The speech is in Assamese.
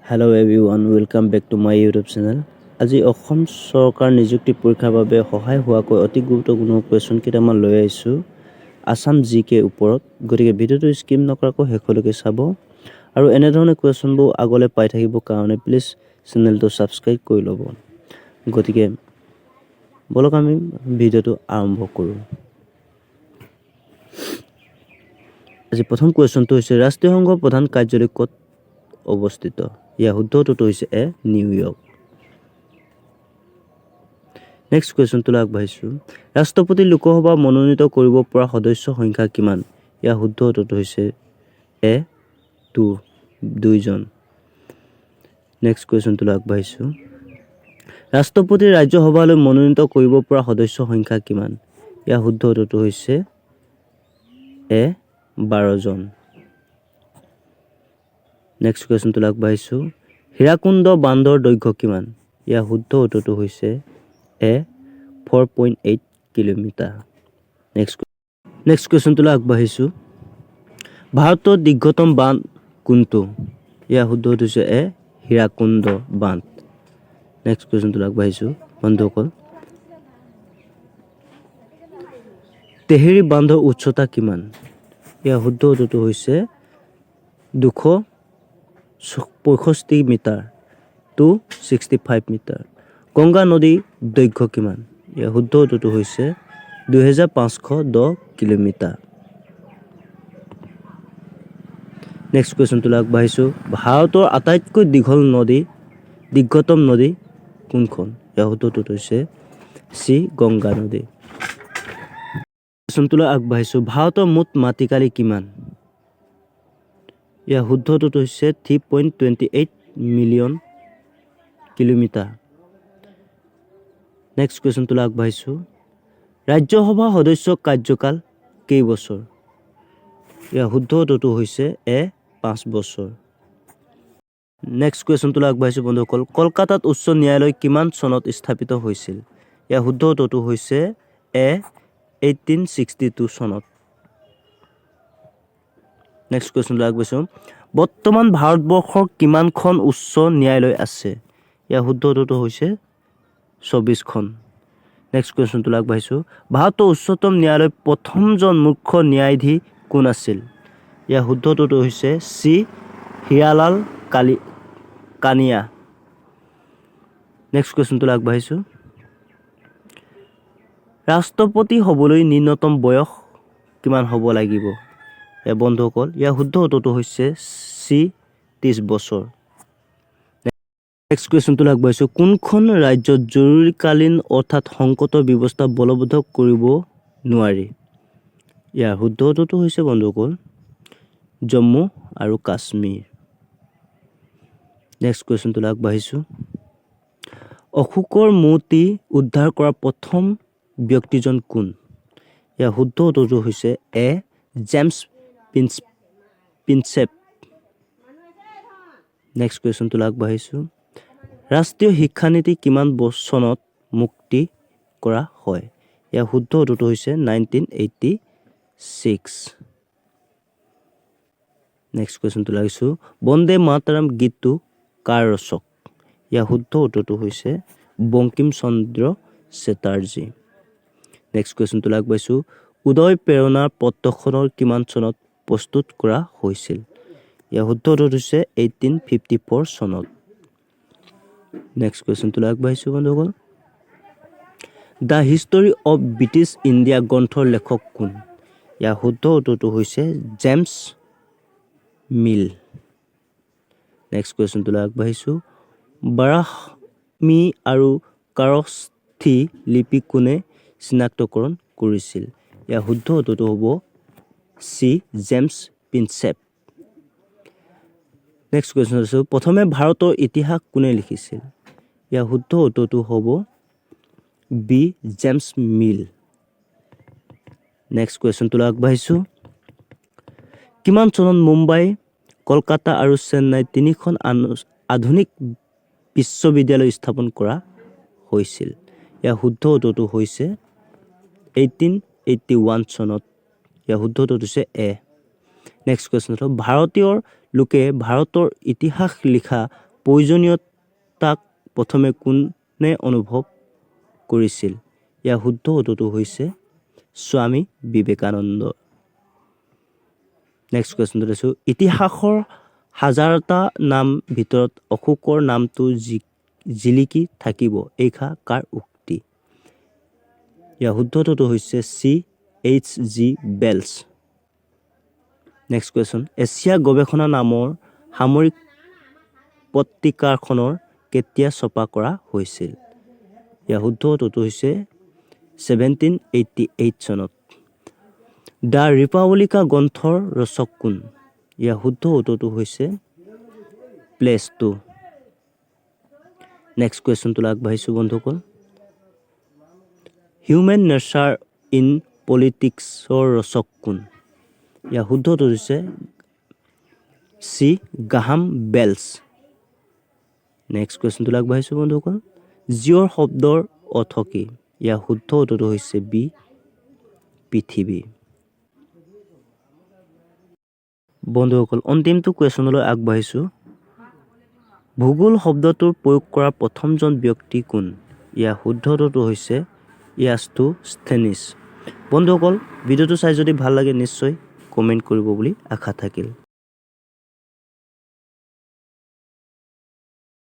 Hello everyone, welcome back to my YouTube channel. আজি অসম চৰকাৰ নিযুক্তি পৰীক্ষাৰ বাবে সহায় হোৱাকৈ অতি গুৰুত্বপূৰ্ণ কুৱেশ্যন কেইটামান লৈ আহিছোঁ আছাম জি কে ওপৰত। গতিকে ভিডিঅ'টো স্কিপ নকৰাকৈ শেষলৈকে চাব আৰু এনেধৰণে কুৱেশ্যনবোৰ আগলৈ পাই থাকিবৰ কাৰণে প্লিজ চেনেলটো ছাবস্ক্ৰাইব কৰি ল'ব। গতিকে ব'লক, আমি ভিডিঅ'টো আৰম্ভ কৰোঁ। আজি প্ৰথম কুৱেশ্যনটো হৈছে, ৰাষ্ট্ৰীয় সংঘৰ প্ৰধান কাৰ্যালয় ক'ত অৱস্থিত? ইয়াৰ শুদ্ধ উত্তৰটো হৈছে এ, নিউয়ৰ্ক। নেক্সট কুৱেশ্যনটোলৈ আগবাঢ়িছোঁ। ৰাষ্ট্ৰপতি লোকসভা মনোনীত কৰিব পৰা সদস্যৰ সংখ্যা কিমান? ইয়াৰ শুদ্ধ উত্তৰটো হৈছে এ, টু, দুইজন। নেক্সট কুৱেশ্যনটোলৈ আগবাঢ়িছোঁ। ৰাষ্ট্ৰপতি ৰাজ্যসভালৈ মনোনীত কৰিব পৰা সদস্যৰ সংখ্যা কিমান? ইয়াৰ শুদ্ধ উত্তৰটো হৈছে এ, 12জন। নেক্সট কুৱেশ্যনটোলৈ আগবাঢ়িছোঁ। হীৰাকুণ্ড বান্ধৰ দৈৰ্ঘ্য কিমান? ইয়াৰ শুদ্ধ উত্তৰটো হৈছে এ, 4.8 কিলোমিটাৰ। নেক্সট কুৱেশ্যনটোলৈ আগবাঢ়িছোঁ। ভাৰতৰ দীৰ্ঘতম বান্ধ কোনটো? ইয়াৰ শুদ্ধ উত্তৰটো হৈছে এ, হীৰাকুণ্ড বান্ধ। নেক্সট কুৱেশ্যনটোলৈ আগবাঢ়িছোঁ বন্ধুসকল। তেহেৰী বান্ধৰ উচ্চতা কিমান? ইয়াৰ শুদ্ধ উত্তৰটো হৈছে 265 মিটাৰ, 265 মিটাৰ। গংগা নদীৰ দৈৰ্ঘ্য কিমান? ইয়াৰ শুদ্ধ উত্তৰটো হৈছে 2510 কিলোমিটাৰ। নেক্সট কুৱেশ্যনটোলৈ আগবাঢ়িছোঁ। ভাৰতৰ আটাইতকৈ দীঘল নদী, দীৰ্ঘতম নদী কোনখন? ইয়াৰ শুদ্ধ উত্তৰটো হৈছে চি, গংগা নদী। কুৱেশ্যনটোলৈ আগবাঢ়িছোঁ। ভাৰতৰ মুঠ মাটিকালি কিমান? ইয়াৰ শুদ্ধ উত্তৰটো হৈছে 3.28 million kilometre. Next কুৱেশ্যনটোলৈ আগবাঢ়িছোঁ। ৰাজ্যসভা সদস্যৰ কাৰ্যকাল কেইবছৰ? ইয়াৰ শুদ্ধ উত্তৰটো হৈছে এ, 5 বছৰ। নেক্সট কুৱেশ্যনটোলৈ আগবাঢ়িছোঁ বন্ধুসকল। কলকাতাত উচ্চ ন্যায়ালয় কিমান চনত স্থাপিত হৈছিল? ইয়াৰ শুদ্ধ উত্তৰটো হৈছে এ, 1862 চনত। নেক্সট কুৱেশ্যনটোলৈ আগবাঢ়িছোঁ। বৰ্তমান ভাৰতবৰ্ষৰ কিমানখন উচ্চ ন্যায়ালয় আছে? ইয়াৰ শুদ্ধ উত্তৰটো হৈছে 24খন। নেক্সট কুৱেশ্যনটোলৈ আগবাঢ়িছোঁ। ভাৰতৰ উচ্চতম ন্যায়ালয়ৰ প্ৰথমজন মুখ্য ন্যায়াধীশ কোন আছিল? ইয়াৰ শুদ্ধ উত্তৰটো হৈছে চি, হীৰালাল কানিয়া। নেক্সট কুৱেশ্যনটোলৈ আগবাঢ়িছোঁ। ৰাষ্ট্ৰপতি হ'বলৈ ন্যূনতম বয়স কিমান হ'ব লাগিব? ইয়াৰ বন্ধুসকল, ইয়াৰ শুদ্ধ উত্তৰটো হৈছে চি, 30 বছৰ। নেক্সট কুৱেশ্যনটোলৈ আগবাঢ়িছোঁ। কোনখন ৰাজ্যত জৰুৰীকালীন অৰ্থাৎ সংকটৰ ব্যৱস্থা বলবৎ কৰিব নোৱাৰি? ইয়াৰ শুদ্ধ উত্তৰটো হৈছে বন্ধুসকল, জম্মু আৰু কাশ্মীৰ। নেক্সট কুৱেশ্যনটোলৈ আগবাঢ়িছোঁ। অশোকৰ মূৰ্তি উদ্ধাৰ কৰা প্ৰথম ব্যক্তিজন কোন? ইয়াৰ শুদ্ধ উত্তৰটো হৈছে এ, জেমছ প্ৰিন্সেপ। নেক্সট কুৱেশ্যনটোলৈ আগবাঢ়িছোঁ। ৰাষ্ট্ৰীয় শিক্ষানীতি কিমান চনত মুক্তি কৰা হয়? ইয়াৰ শুদ্ধ উত্তৰটো হৈছে 1986। নেক্সট কুৱেশ্যনটো লাগিছোঁ। বন্দে মাতৰম গীতটো কাৰ ৰচক? ইয়াৰ শুদ্ধ উত্তৰটো হৈছে বংকিম চন্দ্ৰ চেটাৰ্জী। নেক্সট কুৱেশ্যনটোলৈ আগবাঢ়িছোঁ। উদয় প্ৰেৰণা পত্ৰখনৰ কিমান চনত প্ৰস্তুত কৰা হৈছিল? ইয়াৰ শুদ্ধ উত্তৰটো হৈছে 1854 চনত। নেক্সট কুৱেশ্যনটোলৈ আগবাঢ়িছোঁ বন্ধুসকল। The History of British India গ্ৰন্থৰ লেখক কোন? ইয়াৰ শুদ্ধ উত্তৰটো হৈছে জেমছ মিল। নেক্সট কুৱেশ্যনটোলৈ আগবাঢ়িছোঁ। ব্ৰাহ্মী আৰু খাৰষ্ঠী লিপি কোনে চিনাক্তকৰণ কৰিছিল? ইয়াৰ শুদ্ধ উত্তৰটো হ'ব C, James Prinsep. Next question হৈছে, প্ৰথমে ভাৰতৰ ইতিহাস কোনে লিখিছিল? ইয়াৰ শুদ্ধ উত্তৰটো হ'ব বি, জেমছ মিল। নেক্সট কুৱেশ্যনটোলৈ আগবাঢ়িছোঁ। কিমান চনত মুম্বাই, কলকাতা আৰু চেন্নাই তিনিখন আধুনিক বিশ্ববিদ্যালয় স্থাপন কৰা হৈছিল? ইয়াৰ শুদ্ধ উত্তৰটো হৈছে 1881 চনত। ইয়াৰ শুদ্ধ উত্তৰটো হৈছে এ। নেক্সট কুৱেশ্যন হ'ল, ভাৰতীয় লোকে ভাৰতৰ ইতিহাস লিখা প্ৰয়োজনীয়তাক প্ৰথমে কোনে অনুভৱ কৰিছিল? ইয়াৰ শুদ্ধ উত্তৰটো হৈছে স্বামী বিবেকানন্দ। নেক্সট কুৱেশ্যনটো দিছোঁ। ইতিহাসৰ হাজাৰটা নাম ভিতৰত অশোকৰ নামটো জিলিকি থাকিব, এইষাৰ কাৰ উক্তি? ইয়াৰ শুদ্ধ উত্তৰটো হৈছে C H G Wales. Next question, Asia গৱেষণা নামৰ সাময়িক পত্ৰিকাখনৰ কেতিয়া ছপা কৰা হৈছিল? ইয়াৰ শুদ্ধ উত্তৰটো হৈছে 1788 চনত। The ৰিপাব্লিকা গ্ৰন্থৰ ৰচক কোন? ইয়াৰ শুদ্ধ উত্তৰটো হৈছে প্লেটো। নেক্সট কুৱেশ্যনটোলৈ আগবাঢ়িছোঁ বন্ধুসকল। হিউমেন নেচাৰ ইন পলিটিক্সৰ ৰচক কোন? ইয়াৰ শুদ্ধ উত্তৰটো হৈছে চি গ্ৰাহাম বেলছ। নেক্সট কুৱেশ্যনটোলৈ আগবাঢ়িছোঁ বন্ধুসকল। জিঅ'ৰ শব্দৰ অৰ্থ কি? ইয়াৰ শুদ্ধ উত্তৰটো হৈছে বি পৃথিৱী। বন্ধুসকল, অন্তিমটো কুৱেশ্যনলৈ আগবাঢ়িছোঁ। ভূগোল শব্দটোৰ প্ৰয়োগ কৰা প্ৰথমজন ব্যক্তি কোন? ইয়াৰ শুদ্ধ উত্তৰটো হৈছে ইৰাটোস্থেনিছ। বন্ধুসকল, ভিডিঅ'টো চাই যদি ভাল লাগে, নিশ্চয় কমেণ্ট কৰিব বুলি আশা থাকিল।